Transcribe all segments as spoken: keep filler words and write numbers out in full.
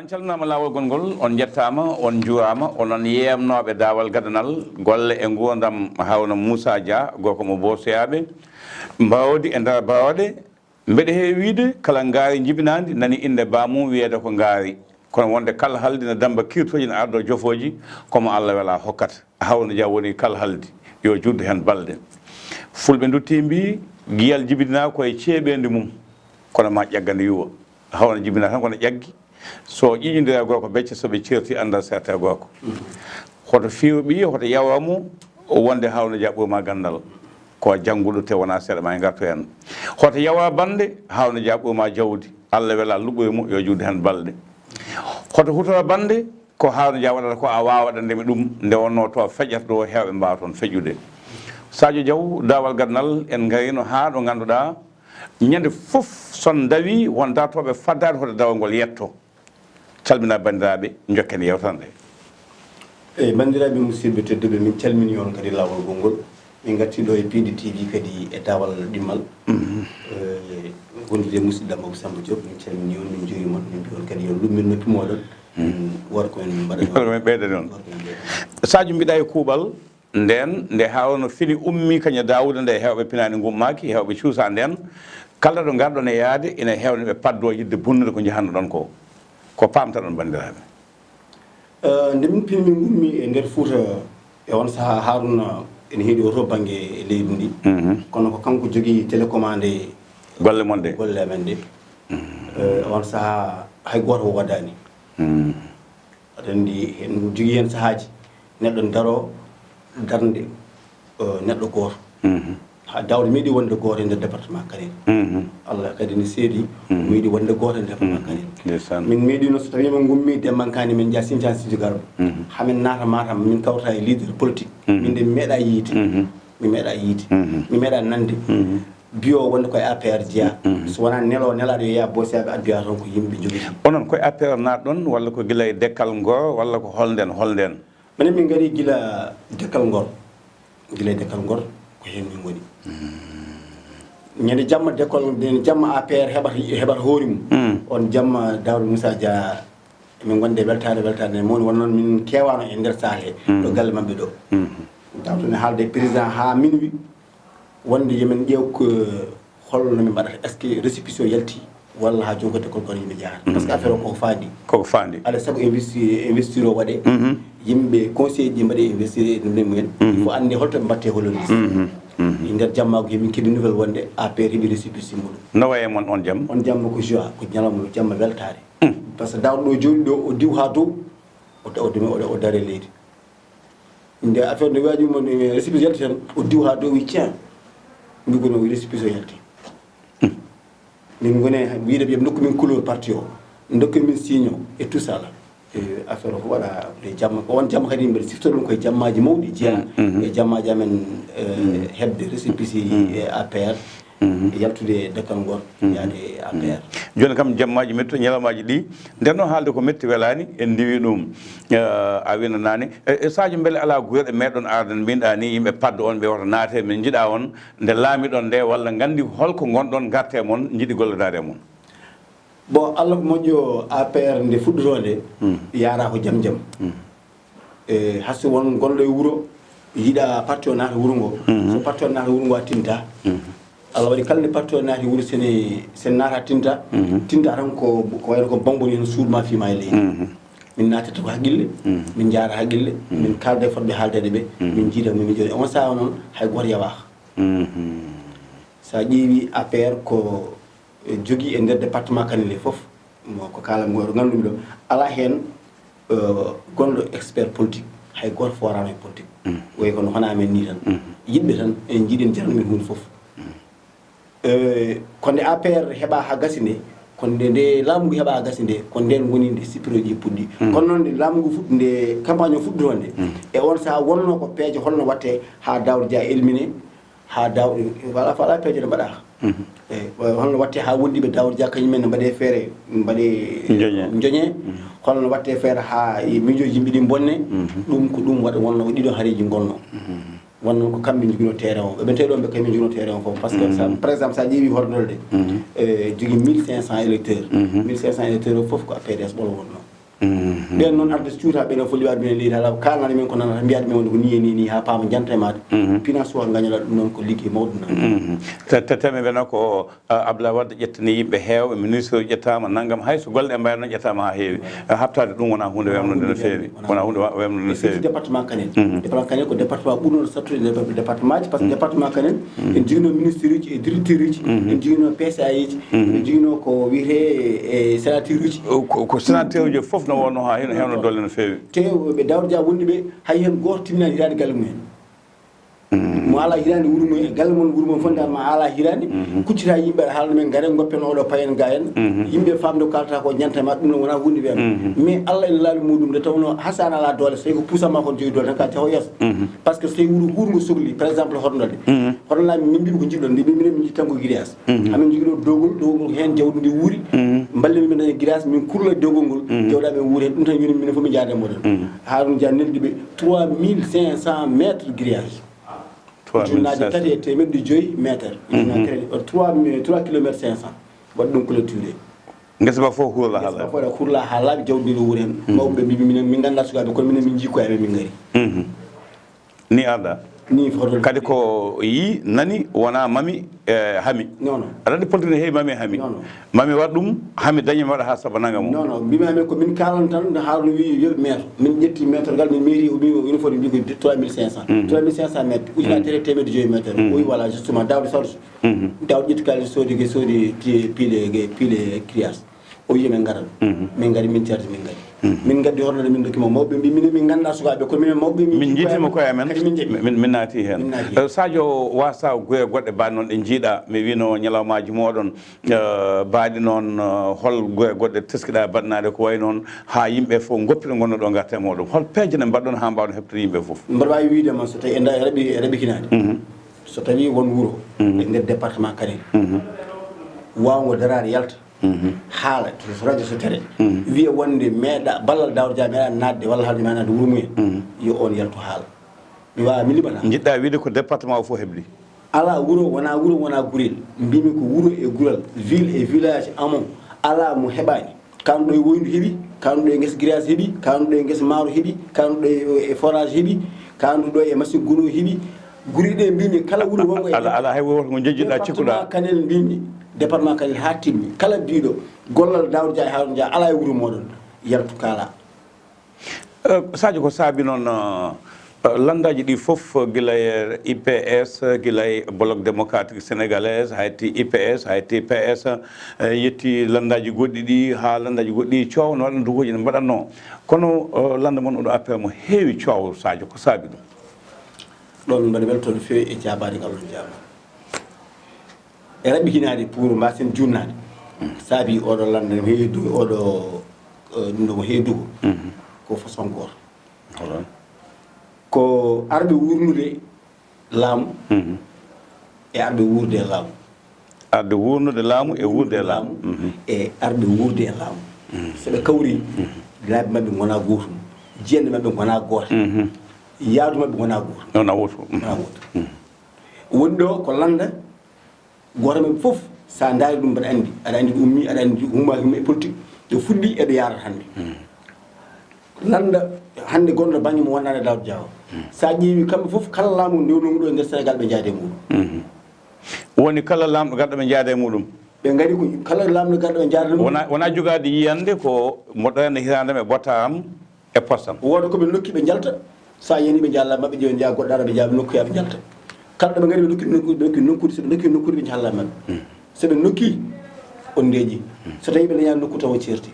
On calminaama laawol gongol, on njettaama, on njuuraama, onon yeeyamnooɓe daawal gadanal golle e nguurndam Harouna Moussa Dia, gorko mo Boosoyaaɓe, Mbaawdi e nder Baawɗe. Mbeɗa heewi wiyde, kala ngaari njibinaandi nani innde baamum wiyeede ko ngaari. Kono wonde kala haldi na dammba kiirtooji, na ardoo jofooji, ko mo Allah welaa hokkata. Harouna Dia woni kala haldi, yo juddu heen balɗe. Fulɓe nduttii mbii, giyal jibinaa ko e ceeɓeendi mum, kono maa ƴagga nde yuwa. Harouna jibinaa tan ko no ƴaggi. So ƴiƴindira gorko becce, so ɓe ceerti, annda seerta e gorko. Hoto fiiru ɓiyi, hoto yawa mo wonde Harouna Dia ɓuri ma ganndal. Ko jannguɗo te wonaa seeɗa, ma en ngartu heen. Hoto yawa bannde, Harouna Dia ɓuri ma jawdi. Allah wela luɓɓoy mo, yo juddu heen balɗe. Hoto hutora bannde, ko Harouna Dia waɗata ko a waawa waɗande mi ɗum, nde wonnoo to feƴƴata ɗo, heewɓe mbaawa toon feƴƴude. Sadio Diaw, daawal gadanal, en ngariino haa ɗo ngannduɗaa, ñande fof son ndawi won dartooɓe faddaade hoto daawal ngol yetto. Calmina banndiraaɓe, njokken yewtere nde. Eyi, banndiraaɓe musidɓe tedduɓe, min calmini on kadi laawol gongol. Min ngarti ɗo e P D T V kadi e daawal ɗimmal. Eh, wondude e musidɗo am Abou Samba Diop, min calmini on, min njuuriima on, min mbiya on kadi yo lummir noppi mooɗon. Min wara ko min mbaɗa ɗo. Wara ko min ɓeyda ɗon. Wara ko min ɓeyda ɗon. Sadio, mbiɗa e kuuɓal, ndeen nde Harouna fini ummii kañum e Daawuda, nde heewɓe pinaani ngummaaki, heewɓe cuusaa ndeen, kala ɗo ngarɗon e yahde, ina heewni ɓe paddoo yiɗde bonnude ko njahanno ɗon ko. Ko paamtaɗon, banndiraaɓe? Eh, nde min pini min ngummi e nder Fuuta, e on sahaa Harouna ene heedi oto bannge e leydi ndi. Kono ko kanko jogii télécommandé Golle mon ɗe? Golle amen ɗe. Eh, on sahaa hay gooto o waɗaani. Aɗa anndi, en jogii heen sahaaji, neɗɗo daroo darnde, eh, neɗɗo gooto. Haa Daawuda meeɗi wonde gooto e nder département Kanel. Allah kadi ne seedi, meeɗi wonde gooto e nder département Kanel. Min meeɗi noon, so tawiima ngummi Demba Kani, min njaha Sinthiane Sidi Garba. Haa min naata Matam, min kawta e leader politique. Min de mi meeɗa yiide. Mi meeɗa yiide. Mi meeɗa nande. Biyo wonde ko e A P R jeyaa. So wonaa nelo nelaaɗo yo yaha Boosoyaaɓe, addoya toon ko yimɓe njogiti. Onon ko e A P R naatɗon, walla ko gila e Dekkal Ngor, walla ko holnden, holnden? Minen min ngarii gila Dekkal Ngor. Gila e Dekkal Ngor, ko heen min ngoni. Ñande jamma Dekkal, ñande jamma A P R heɓata, heɓata hoore mum. On jamma Daawuda Moussa Dia, emin ngondi e weltaare, weltaare nde mawni, wonno noon min keewaano e nder sahaa he, ɗo galle maɓɓe ɗo. Daawuda ne haalda e président haa minuit, wonde yo min ƴeew ko holno min mbaɗata, est-ce que récépissé o yalti, walla haa jooni ko Dekkal Ngor yimɓe njahata? Parce que affaire o koko faandi. Koko faandi. Alaa e sago investi-, investir o waɗee, yimɓe conseil ji mbaɗee investir e ɗum mumen. Il faut annde holto ɓe mbaɗtee holorlis. E nder jammaagu he min keɓi nouvelle wonde A P R heɓi récépissé muɗum. No wayi e mon on jamma? On jamma ko joie, ko ñalawma, ko jamma weltaare. Par ce que Daawuda ɗo jooɗi ɗo, o diw haa dow, o, o, o, o dare leydi. Nde affaire nde waɗi mo, nde récépissé yalti tan, o diw haa dow, wi tiens. Mbi ko no récépissé yalti. Min ngone wiide ɓe ndokku min couleur parti o, ndokku min signe o, et tout ça là. E affaire o ko waɗa nde jamma, ko on jamma kadi mbeɗa siftora ɗum koye jammaaji mawɗi jeyaa e jammaaji amen, eh, heɓde récépissé e A P R. Yaltude e Dekkal Ngor, yaade e A P R. Jooni kam, jammaaji metti, ñalawmaaji ɗi. Nden noon, haalde ko metti welaani, en ndiwi ɗum. Eh, a wino naane. E, e Sadio, mbele alaa gure ɗe meeɗon arde, mbinɗaa ni yimɓe paddo on, ɓe woto naate, min njiɗaa on, nde laamiɗon nde, walla nganndi holko ngonɗon, ngartee mon, njiɗi gollodaade e mon? Bon, Allah ko moƴƴo, A P R nde fuɗɗotoo nde, yaaraa ko jam jam. E, hay so won gonɗo e wuro, yiɗa parti o naata wuro ngo. So parti o naata wuro ngo, a tinta. Allah waɗi kala nde parti o naati wuro, sene, sene naata tinta. Tinta tan ko, ko wayno ko bonbon en suuɗ ma fiima e leydi. Min naatata ko haqqille, min njaara haqqille, min kaalda e fotɓe haaldeede ɓe, min njiida mo, min jooɗi. On sahaa noon, hay gooto yawaaka. So a ƴeewi A P R ko jogii e nder département Kanel he fof, mo ko kaalam ngo ɗo nganndu-mi ɗo, alaa heen, eh, gonɗo expert politique, hay gooto fooraano e politique. Wayi kono hono amen nii tan. Yiɗɓe tan, en njiɗi en jarani men huunde fof. Eh, ko nde A P R heɓaa haa gasi nde, ko nde, nde laamu ngu heɓaa haa gasi nde, ko ndeen woni nde sippiroji puɗɗi. Kono noon nde laamu ngu fuɗ-, nde campagne o fuɗɗotoo nde, e on sahaa wonnoo ko peeje holno waɗtee haa Daawda Dia éliminé, haa Daawda, voilà, voilà, peeje ɗe mbaɗaaka. Eyi, holno waɗtee haa wondiiɓe Daawda Dia kañum en ne mbaɗee feere, mbaɗee njoñee. Njoñee. Holno waɗtee feere haa e miijooji yimɓe ɗi mbonne. Ɗum ko ɗum waɗa wonnoo ko ɗiɗo hareeji ngonnoo. Wonnoo ko kamɓe njoginoo terrain o. Ɓe tawi ɗoon ɓe kañum njoginoo terrain o fof. Par ce que, sa, par exemple, so a ƴeewi Horndolde, e, jogii mille cinq cents électeurs. Mille cinq cents électeurs o fof ko A P R S ɓolo wonnoo. Ɓen noon arde cuuta, ɓen o foti waɗde men leydi, hala kaalnaaɗo men ko nanata, mbiyaade men wonde ko nii e nii, nii, haa paama janta e maade. Finance o ngañola ɗum noon ko liggey mawɗo nan. Te, te, teme ɓe noon ko, ah, Abdoulaye Wade ƴettani yimɓe heewɓe, ministre o ƴettaama, nanngam, hay so golle ɗe mbayatno ƴettaama haa heewi. Ah, haɓtaade ɗum wonaa huunde wemnonde no feewi. Wonaa huunde wa-, wemnonde no feewi. Département Kanel. Département Kanel ko département ɓurno sattude e nder département ji, par ce que département Kanel, en jogino ministre uji e directeur uji, en jogino P C A uji, en jogino ko wiyetee e sénateur uji. O, ko, ko sénateur uji fof no wonno haa hino heewno doole no feewi. Te ɓe Daouda Dia wonde ɓe, hay heen gooto timinaani hiraade galle mum heen. Mo alaa hiraande wuro mum e galle mon, wuro mon fof, ndaar ma alaa hiraande, kuccita yimɓe, haalna men ngare, ngoppen oɗo payen ga en. Yimɓe famde ko kalata ko ñanta ma, ɗum noon wonaa huunde wiyan. Mais Allah ene laabi muɗum, nde tawnoo haa so an alaa doole, so tawi ko puusa ma kon jogi doole, tan ka jaho yeeso. Par ce que so tawi wuro huurngo sokli, par exemple, horndode. Horndode min mbiɓe ko jiɗɗon, mbi minen min jiɗi tan ko grillage. Amin jogii ɗo dowgol, dowgol heen jawdi ndi wuuri. Mballe min daña grillage, min kurla dowgol ngol, jawdi amin wuuri heen. Ɗum tan yoni minen fof min njaada e mooɗon. Haaruna Dia neldi ɓe trois mille cinq cents mètres grillage. Ujunnaaje tati e teemedde joyi mètre. Ujunnaaje tati, trois mille, trois kilomètres cinq cents. Waɗi ɗum clôturé. Ngesa ma fof hurla haa laaɓi. Ngesa ma fof hurla haa laaɓi, jawdi ndi no wuuri heen. Mawɓe ɓe mbi minen, min nganndaa sukaaɓe, kono minen min njii koye amen, min ngari. Ni arda. Ni foto. Kadi ko yi, nani, wona mami, e, hami. Non, non. Aɗa anndi politique ne heewi mami e hami. Non, non. Mami waɗa ɗum, hami daña mi waɗa haa saba nanga mo. Non, non. Mbimi hami ko min kaalan tan, no Haaruna wi, yo mètre. Min ƴetti mètre gal, min mairie o wi, wi no foti mbi ko trois mille cinq cents. Trois mille cinq cents mètres. Ujunaaje tati e teemedde joyi mètre. O wi, voilà, justement, Daouda Sow. Daouda ƴetti kaalis soodi, soodi ti-, piile, piile grillage. O wi, "Min ngarat." Min ngari, min cardi, min ngari. Min ngaddi hornade, min dokki mo mawɓe, mbi, "Minen min nganndaa sukaaɓe, kono minen mawɓe, min njiitima koye amen, kadi min njeeɓi." Min, min naati heen. Min naati heen. Eh, Sadio, wasa goye goɗɗe mbaɗ noon ɗe njiiɗa, mi wino ñalawmaaji mooɗon, eh, mbaɗi noon, eh, hol goye goɗɗe teskiɗa baɗnaade ko wayi noon, haa yimɓe fof ngoppita ngonno ɗo ngarta e mooɗon? Hol peeje ɗe mbaɗɗon haa mbaawɗon heɓtude yimɓe fof? Mbaɗa waawi wiide ma so tawi en raɓi, raɓi hinaade. So tawi won wuro e nder département Kanel, waawngo daraade yalta, haala, so radio, so télé, wiya wonde meeɗa, ballal Daouda Dia meeɗa naatde, walla haalde ma naatde wuro mumen, yo on yaltu haala. Mi waawaa, mi liɓataa. Njiɗɗa wiide ko département o fof hebli? Alaa wuro, wonaa wuro, wonaa gurel. Mbimi ko wuro e gural, ville e village, amon, alaa mo heɓaani. Kaanɗo e woyndu heɓi, kaanɗo e ngesa grillage heɓi, kaanɗo e ngesa maaro heɓi, kaanɗo e, e forage heɓi, kaanɗo e machine gono heɓi. Gure ɗe mbimi kala wuro wongo e ala, ala hay wuro ngo jejjiɗa cikkuɗa. Département Kanel mbimi, département Kanel haa timmi. Kala biiɗo gollal Daouda Dia e Haaruna Dia alaa e wuro mooɗon, yaltu kaala. Eh, Sadio, ko saabi noon, eh, eh, lanndaaji ɗi fof, eh, gila e I P S, gila e Bloc Démocratique Sénégalais, hayti I P S, hayti P S, eh, yetti lanndaaji goɗɗi ɗi, haa lanndaaji goɗɗi coow no waɗa, nduguuji ne mbaɗatnoo. Kono, eh, lannda mon oɗo A P R mo heewi coow, Sadio, ko saabi ɗum? Ɗoon mbaɗa weltoon no feewi e jaabaade ngal on jaaba. E raɓɓitinaade pour mbasen juutnaade. Saabi oɗo lannda no heewi du-, oɗo, eh, ɗum ɗo mo heewi dugo. Ko façon gooto. Ko arɓe wuurnude laamu e arɓe wuurde e laamu. Arɓe wuurnude laamu e wuurde e laamu. E arɓe wuurde e laamu. So ɓe kawri, laabi maɓɓe ngonaa gootum. Jiyanɗe maɓɓe ngonaa goote. Yaadu maɓɓe ngonaa gootum. Wonaa wootu. Wonaa wootu. Woni ɗo ko lannda gooto men fof, so a ndaari ɗum, mbaɗa anndi, aɗa anndi ɗo ummi, aɗa anndi ɗo ummaaki, ummi e politique, ɗo fuɗɗi e ɗo yaarata hannde. Lannda hannde gonɗo bannge mo wonnaade Daouda Dia o. So a ƴeewi kamɓe fof, kala laamu ndewnoomu ɗo e nder Sénégal, ɓe njaade e muɗum. Woni kala laamɗo garɗo ɓe njaade e muɗum. Ɓe ngari ko kala laamɗo garɗo ɓe njaade e muɗum. Wona, wona jogaade yiyande ko mo ɗoyande hiraande am e botta am e posam. Wooda ko ɓe nokki ɓe njalta. So a yiyanii ɓe njaha laabi maɓɓe, ƴeewa njaha goɗɗo ara ɓe njaha ɓe nokkoya ɓe njalta. Kala ɗo ɓe ngari ɓe nokki, ɓe nokki, ɓe nokki nokkude, so ɓe nokki nokkude ɓe njaha laabi maɓɓe. So ɓe nokki, on ndeeƴi. So tawii ɓe dañaani nokku taw o ceerti.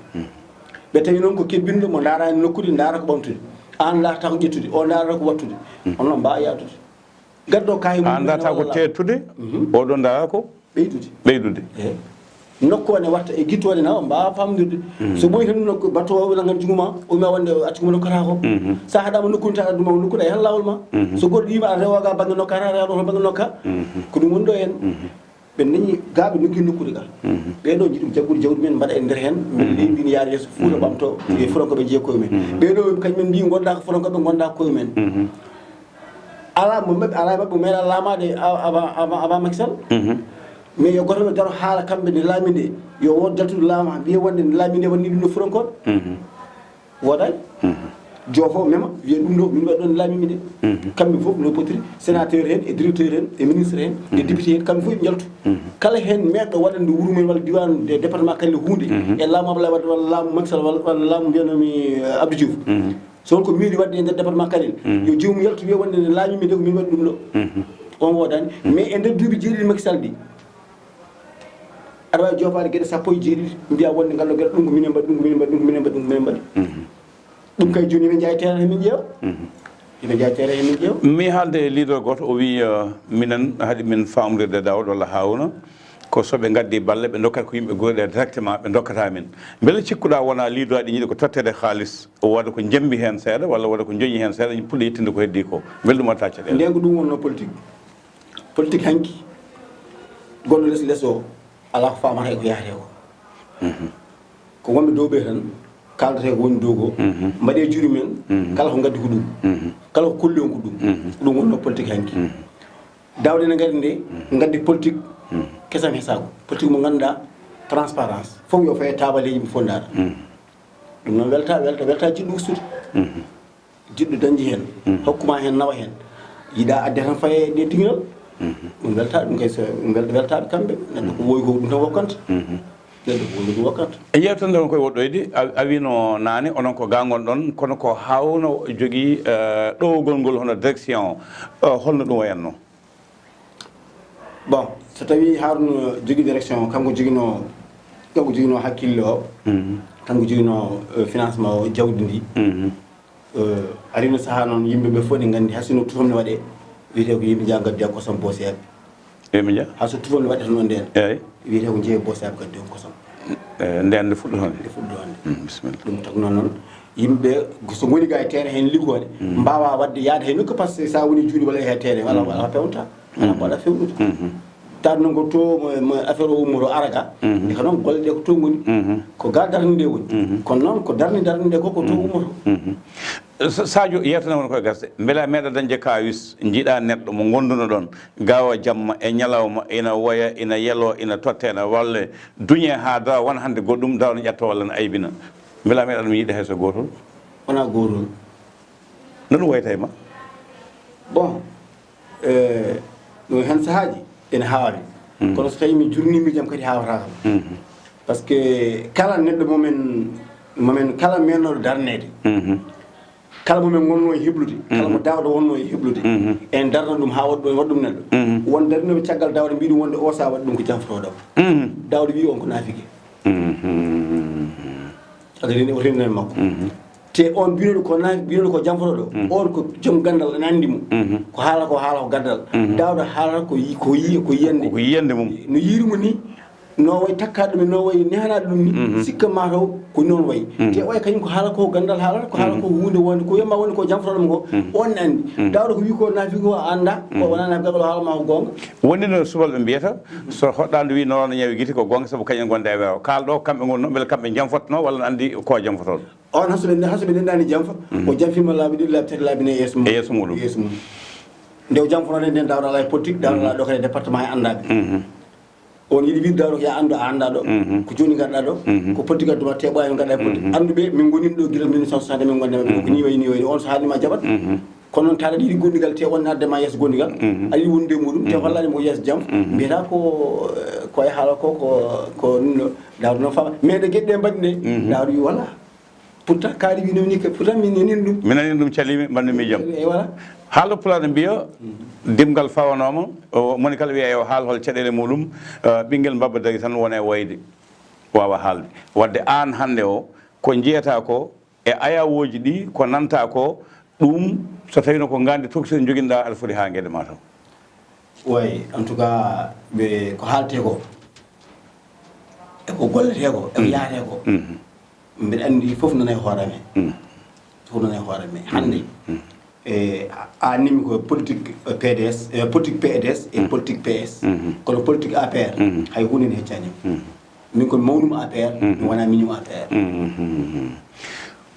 Ɓe tawi noon ko kebbinɗo mo ndaaraani nokkude, ndaara ko ɓamtude. Aan ndaarata ko ƴettude, o ndaarata ko wattude. On noon mbaawa yaadude. Garɗo kaayi mum. Aan ndaarata ko teettude, oɗo ndaara ko ɓeydude. Ɓeydude. Eey. Nokku o ne watta e gittoode na o mbaawa faamdirde. So ɓooyi tan nokku battoowo o nangan junngo ma, o wiima wonde o acci mo nokkata ko. So a haɗaama nokkude tan addu ma o nokkude a yahan laawol ma. So goɗɗo wiima aɗa rewa ga bannge nokka, aɗa rewa ɗo to bannge nokka. Ko ɗum woni ɗo heen. Ɓe dañi ga ɓe nokki nokkude ga. Ɓee ɗo njiɗi jaggude jawdi men mbaɗa e nder heen. Min leydi ndi yaara yeeso Fuuta ɓamto e Fulankoɓe jeeya koye men. Ɓee ɗo kañum en mbi ngonda ko Fulankoɓe, ngonda koye men. Alaa mo maɓɓe, alaa e maɓɓe mo meeɗa laamaade a-, avant, avant, avant Macky Sall. Mais yo gooto maɓɓe daro haala kamɓe nde laami nde, yo wood jaltuɗo laama, wiya wonde nde laami nde waɗni ɗum no Fulankoɓe. Woodani. Joofo mema, wiya ɗum ɗo, min waɗi ɗon laamiiɓe de. Kamɓe fof no potiri, sénateur heen, e directeur heen, e ministre heen, e député heen, kamɓe fof ɓe njaltu. Kala heen meeɗɗo waɗande wuro mum walla diwaan de département Kayel huunde, e laamu Abdoulaye Wade walla laamu Macky Sall walla, walla laamu mbiyanoomi, eh, Abdou Diouf. So won ko mairie waɗde e nder département Kayel, yo joomum yaltu wiya wonde nde laamiiɓe de ko min waɗi ɗum ɗo. On woodani. Mais e nder duuɓi jeeɗiɗi Macky Sall ɗi, aɗa waawi joofaade geɗe sappo e jeeɗiɗi, mbiya wonde ngal ɗo geɗe ɗum ko minen mbaɗi, ɗum ko minen mbaɗi, ɗum ko minen mbaɗi, ɗum ko minen mbaɗi. Ɗum kay jooni eɓe njaha e terrain he min ƴeewa. Eɓe njaha e terrain he min ƴeewa. Mi haalde e leader gooto, o wii, eh, minen haɗi min faamrirde Daawuda walla Haaruna, ko so ɓe ngaddi balle, ɓe ndokkata ko yimɓe gure ɗe directement, ɓe ndokkata min. Mbele cikkuɗaa wonaa leader aji ɗi njiɗi ko totteede haalis, o waɗa ko njemmbi heen seeɗa, walla waɗa ko njoñi heen seeɗa, puɗɗa yettude ko heddii ko. Mbele ɗum waɗata caɗeele? Ndeen ko ɗum wonnoo politique. Politique hanki, gonɗo les les o, alaa ko faamata e ko yahree ko. Ko wonɓe dow ɓe tan, kaaldata ko woni dow ko, mbaɗee juuɗe men, kala ko ngaddi ko ɗum, kala ko kolli on ko ɗum. Ko ɗum wonnoo politique hanki. Daawde ne ngaddi nde, ngaddi politique kesam hesaago. Politique mo ngannduɗaa, transparence. Fof yo faye taabaleeji mo fof ndaara. Ɗum noon welta, welta, welta jiɗɗo ustude. Jiɗɗo dañde heen, hokkuma heen, nawa heen. Yiɗa adde tan faye ɗe tiginal. Ɗum welta, ɗum kay so, ɗum wel-, weltaɓe kamɓe. Neɗɗo ko wowi ko ɗum tan wokkanta. Neɗɗo ko wowi ko ɗum wokkanta. E yewtere nde won koye woɗɗoyde, a, a wino naane, onon ko ga ngonɗon, kono ko Haaruna jogii, eh, ɗowgol ngol hono direction o. Eh, holno ɗum wayatno? Bon, so tawii Haaruna jogii direction, kanko joginoo, kanko joginoo hakkille o, kanko joginoo, eh, financement o, jawdi ndi. Eh, arino sahaa noon, yimɓe ɓe fof ne nganndi, hay sinno tutom ne waɗee, wiyetee ko yimɓe njaha ngaddoya kosam booseeɓe. Yimɓe njaha? Hay so tutom ne waɗee toon ndeen, eeyi, wiyetee ko njehee booseeɓe ngaddoya kosam. Eh, ndeen nde fuɗɗotonde? Nde fuɗɗotonde. Mm, bisimilla. Ɗum tagno noon, yimɓe so ngoni ga e terrain heen liggoode, mbaawaa waɗde yaade hay nokku, par ce que so a woni juuɗe walla e terrain, wala, wala pewnta, wala mbaɗa fewnude. Taat noon ko to mo, mo affaire o ummoto ara ga, e ko noon golle ɗe ko to ngoni. Ko ga darnde nde woni. Kono noon ko darnde, darnde nde ko, ko to ummoto. Sa-, Sadio, yewtere won koye gasde. Mbela meeɗa dañde kawis, njiɗa neɗɗo mo ngonduno ɗon, gawa jamma e ñalawma, ina woya, ina yelo, ina totte, ina walle, duñe haa dara wona hannde goɗɗum, dara no ƴetta walla no aybina. Mbela meeɗa ɗum yiɗde hay so gootol? Wona gootol. No ɗum wayta e ma? Bon, eh, ɗum heen sahaaji ene haawi. Kono so tawii mi jurniima miijam kadi haawata kam. Par ce que kala neɗɗo mo men, mo men kala mennooɗo darneede, kala mo men ngonnoo e heblude, kala mo Daawda wonnoo e heblude, en darna ɗum haa waɗa ɗum, waɗa ɗum neɗɗo. Won darnooɓe caggal Daawda mbiyi ɗum wonde o, so a waɗi ɗum ko janfotooɗo. Daawda wiyi on ko naafiki. Aɗa rendi, o renndani makko. Te on binoɗo ko na-, binoɗo ko janfotooɗo, on ko joom ganndal, ene anndi mo. Ko haala ko, haala ko ganndal. Daawda haalata ko yi-, ko yi-, ko yiyannde. Ko yiyannde mum. No yiiri mo ni, no way takkaade ɗum, no way nehanaade ɗum ni, sikka ma taw ko noon way. Te oya kañum ko haala ko ganndal haalata, ko haala ko huunde wonde, ko yemma wonde ko janfotooɗo mo ko, on ne anndi. Daawda ko wi ko naafiki ko a annda, ko wona naafiki ko haala ma ko goonga. Wonde no subalɓe mbiyata, so hoɗɗaande wi noon ñawi gite ko goonga, sabu kañum gonda e weewa. Kaalɗo kamɓe ngon noon, mbele kamɓe janfotno walla no anndi ko janfotooɗo? On, hay so ɓe, hay so ɓe ndendaani janfa, o janfiima laabi ɗiɗi, laabi tati, laabi nayi yeeso mum. E yeeso muɗum. Yeeso mum. Nde o janfonoɗen nden, Daawda alaa e politique, Daawda alaa ɗo kadi e département he anndaɓe. On yiɗi wiide Daawda ko ya anndu, a annda ɗo. Ko jooni ngarɗa ɗo, ko politique adduma, te ɓooya min ngarɗa e politique. Annduɓe, min ngonii ɗo gila mille neuf cent soixante, min ngonde maɓɓe, ko ni wayi, ni wayi, on sahaa ni ma jaɓat. Kono noon tawa aɗa yiɗi gondigal, te on adde ma yeeso gondigal, aɗa yiɗi wonde e muɗum, te hollaani mo ko yeeso janfa, mbiyata ko, ko e haala ko, ko, ko ɗum ɗo, Daawda noon faama. Mais nde geɗe ɗe mbaɗi nde, Daawda wi wala. Pourtant, kaari wi newni ka, pourtant min nanini ɗum. Mi nanini ɗum, calimi, mbanmi miijam. E, voilà. Haalɗo Pulaar ne mbiya, dimgal fawanooma, o, moni kala wiya yo haal hol caɗeele muɗum, eh, ɓinngel mbabba dari tan wona e wayde, waawa haalde. Wadde aan hannde o, ko njiyata ko e ayawooji ɗi, ko nanta ko, ɗum so tawino ko ngandi tokosel njoginɗa, aɗa foti haa ngeɗe ma taw. Way, en tout cas, ɓe, ko haaletee ko, e ko golletee ko, e ko yahatee ko, mbiɗa anndi fof nana e hoore amen. Fof nana e hoore amen. Hannde, e, a, a nimi ko politique, eh, P D S, eh, politique P D S e politique P S. Kono politique A P R, hay huunde ne heccaani. Min ko mawnum A P R, mi wona miñum A P R.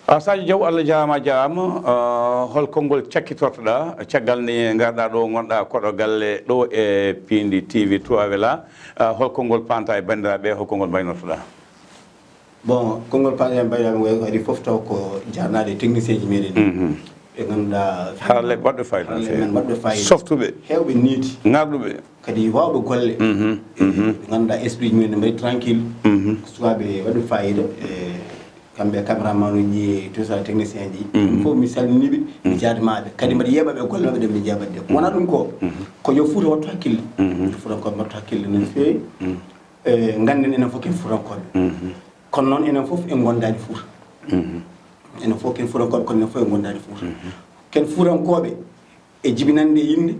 Ah, Sadio Diaw, Allah jaaraama, a jaaraama. Ah, hol konngol cakkitortoɗaa caggal nde ngarɗaa ɗo, ngonɗaa koɗo galle ɗo e Piindi T V Trois Wela? Ah, hol konngol paanta e banndiraaɓe, hol konngol mbaynortoɗaa? Bon, konngol paaɗen mbayɗa mi wayi kadi fof taw ko jarnaade technicien ji meɗen. Ɓe ngannduɗaa harle waɗɓe fayida no feewi men waɗɓe fayida softuɓe heewɓe needi ngarɗuɓe kadi waawɓe golle. Ɓe ngannduɗaa esprit ji mumen ne mbayi tranquille. Sukaaɓe waɗɓe fayida e kamɓe e caméraman uji e tout ça technicien ji. Fof mi salminiɓe, mi jaadimaaɓe kadi mbaɗa yeeɓaɓe e golle maɓɓe ɗe mi jeeɓatde ko wona ɗum ko ko yo fuuta wattu hakkille. Fuutankooɓe mbattu hakkille no feewi. E ngannden enen fof ken fuutankooɓe. Kono noon enen fof en ngondaani fuuta. Enen fof ken fuutankooɓe kono enen fof en ngondaani fuuta. Ken fuutankooɓe e jibinande e yimɓe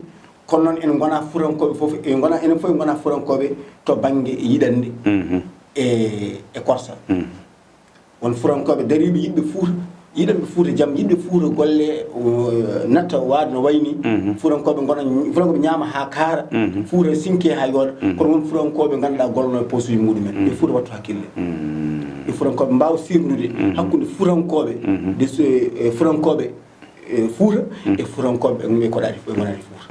kono noon en ngonaa fuutankooɓe fof en ngonaa enen fof en ngonaa fuutankooɓe to bannge yiɗande e e korsa. Won fuutankooɓe dariiɓe yiɗɓe fuuta yiɗanɓe fuuta jam yiɗɓe fuuta golle natta waade no wayni. Fuutankooɓe ngona fuutankooɓe ñaama haa kaara. Fuuta sinke haa yooɗa. Kono won fuutankooɓe ngannduɗaa gollono e posuji muɗumen ɓe fuuta wattu hakkille. Ɓe fuutankooɓe mbaawa sirdude hakkunde fuutankooɓe de fuutankooɓe e fuuta e fuutankooɓe ɓe koɗaani ɓe ngonani fuuta.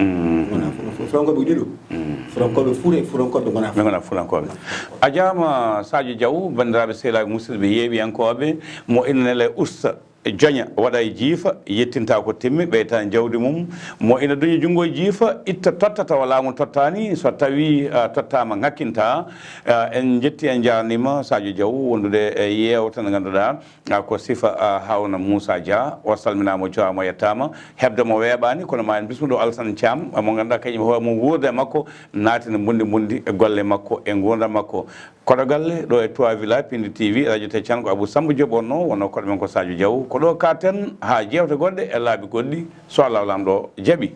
Fuutankooɓe ko ɗiɗo. Fuutankooɓe fuuta e fuutankooɓe ɓe ngonaa ɓe ngonaa fuutankooɓe. A jaama Sadio Diaw. Banndiraaɓe sehlaaɓe musidɓe yeewiyankooɓe mo ina nela e usta joña waɗa e jiifa yettinta ko timmi ɓeyta jawdi mum. Mo ina duñi junngo e jiifa itta totta tawa laamu tottaani so tawi tottaama ŋakkinta. En njetti en njaarniima Sadio Diaw wondude e yeewta nde ngannduɗaa ko sifa Hawna Moussa Dia. O salminaama o jowaama o yettaama. Heɓde mo weeɓaani kono ma en bismu ɗo Alsan Thiam mo ngannduɗaa kañum hoore mum wuurde e makko naatina mbundi mbundi e golle makko e nguurndam makko. Koɗo galle ɗo e trois village pindi T V radio te can ko Abou Samba Diop wonno wonno koɗo men ko Sadio Diaw ko ɗo katen haa jeewte goɗɗe e laabi goɗɗi so Allah lamɗo jaɓi.